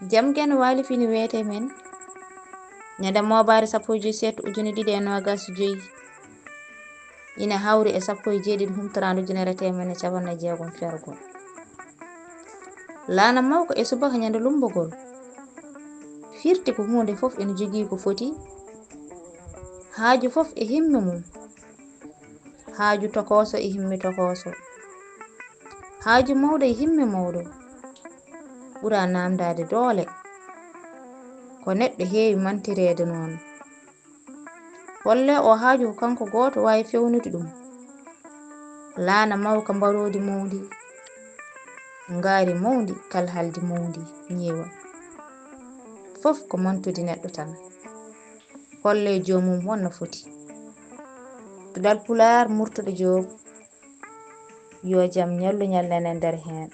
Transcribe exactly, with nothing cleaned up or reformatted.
Jam Geno Waali fini weete men ñande moobaare sappo e joy seeɗa ujune ɗiɗi e noogas e joy, ina hawri e sappo e jeeɗiɗi humtoraandu ujunere e teemedde e capanɗe jeegom fergo. Laana mawka e subaka ñande lumbogol firti ko huunde fof ina jogii ko foti, haaju fof e himme mum, haaju tokooso e himme tokooso, haaju mawɗo e himme mawɗo ɓura naamndaade doole. Ko neɗɗo heewi mantireede noon. Folle o haaju ko kanko gooto waawi fewnude ɗum. Laana mawka mbaroodi mawndi, ngaari mawndi, kalhaldi mawndi, ñeewa. Fof ko mantude neɗɗo tan. Folle joomum won no foti. Duɗal Pulaar, Murtuɗo Joob, yo jam ñallu ñallenen nder heen.